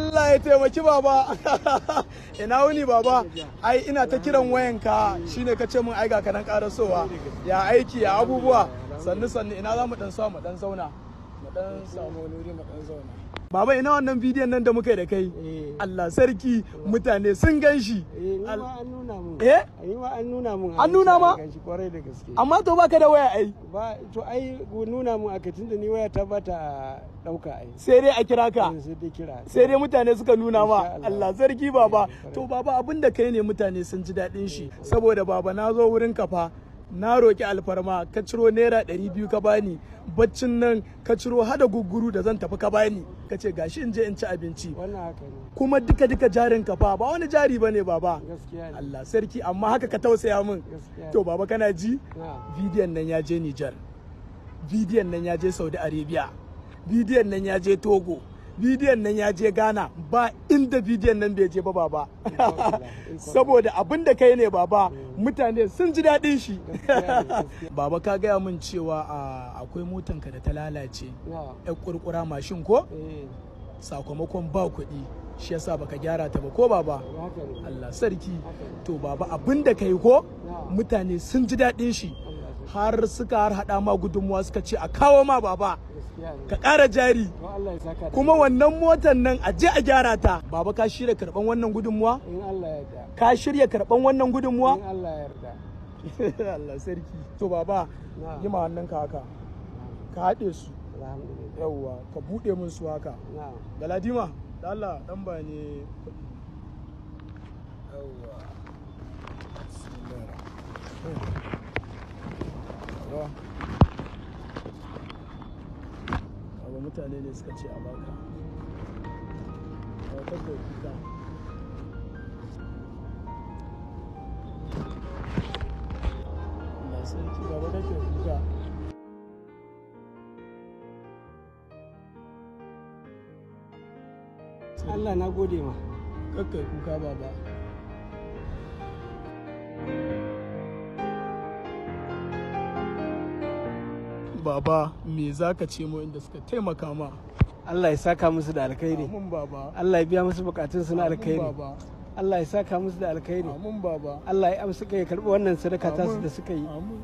Allah ya taimaki baba. Ina wuni baba? Ai ina ta kiran wayanka shine ka ce mun ai ga ka nan karasowa. Ya aiki ya abubuwa. Sannu sannu, ina za mu dan samu dan zauna. Mu dan samu wani wuri mu dan zauna. Baba, ina wannan bidiyon nan da muka yi da kai? Allah sarki, mutane sun gan shi. Eh, ni ma an nuna mun. Eh? Ni ma an nuna mun. An nuna ma? An shi kwarai da gaske. Amma to baka da waya ai. Ba to ai nuna mun aka, tunda ni waya ta bata dauka ai. Sai dai a kira ka. Sai dai kira. Sai dai mutane suka nuna ma. Insha Allah. Allah sarki baba. To baba, abin da kai ne mutane sun ji daɗin shi. Saboda baba, na zo wurin ka fa, na roki alfarma, ka ciro ₦200 ka bani. Baccin nan ka ciro hada gugguru da zan tafi ka bani, ka ce gashi in je in ci abinci. Wannan haka ne. Kuma duka duka jarin ka fa ba wani jari bane baba. Gaskiya ne. Allah sarki, amma haka ka tausaya min. Gaskiya. To baba, kana ji? Na. Bidiyon nan ya je Nijar, bidiyon nan ya je Saudi Arabia, bidiyon nan ya je Togo, bidiyon nan ya je Ghana, ba inda bidiyon nan bai je ba baba. Saboda abin da kai ne baba, mutane sun ji daɗin shi. Gaskiya ne, gaskiya. Baba, ka gaya min cewa akwai motanka da ta lalace, Na. yan kurkura mashin ko? Eh, Sakamakon ba kuɗi shi yasa baka gyara ta ba ko baba? Haka ne. Allah sarki. Haka ne. To baba, abin da kai ko, Na. mutane sun ji daɗin shi, Allah sarki. har suka har hada ma gudunmuwa, suka ce a kawo ma baba Gaskiya ne. ka ƙara jari. To Allah ya saka da Kuma wannan motar nan a je a gyara ta. Baba, ka shirya karɓan wannan gudunmuwa? In Allah ya yarda. Ka shirya karɓan wannan gudunmuwa? In Allah ya yarda. Allah sarki. To baba, Na. yi ma hannunka haka, ka haɗe su. Alhamdulillah. Yawwa, ka buɗe min su haka. Na. Galadima, da Allah dan ba ne kuɗi. Yawwa. Bismillah. Yawwa. Baba, mutane ne suka ce a baka. Baba, kakkai kuka. Allah sarki baba, kake kuka. Allah na gode ma. Kakkai kuka baba. Baba, me za ka ce mu inda suka taimaka ma? Allah ya saka musu da alkhairi. Amin baba. Allah ya biya musu bukatun su na Amin alkhairi. baba. Allah ya saka musu da alkhairi. Amin baba. Allah ya amsa ya karbi wannan sadaka tasu Amin. da suka yi. Amin.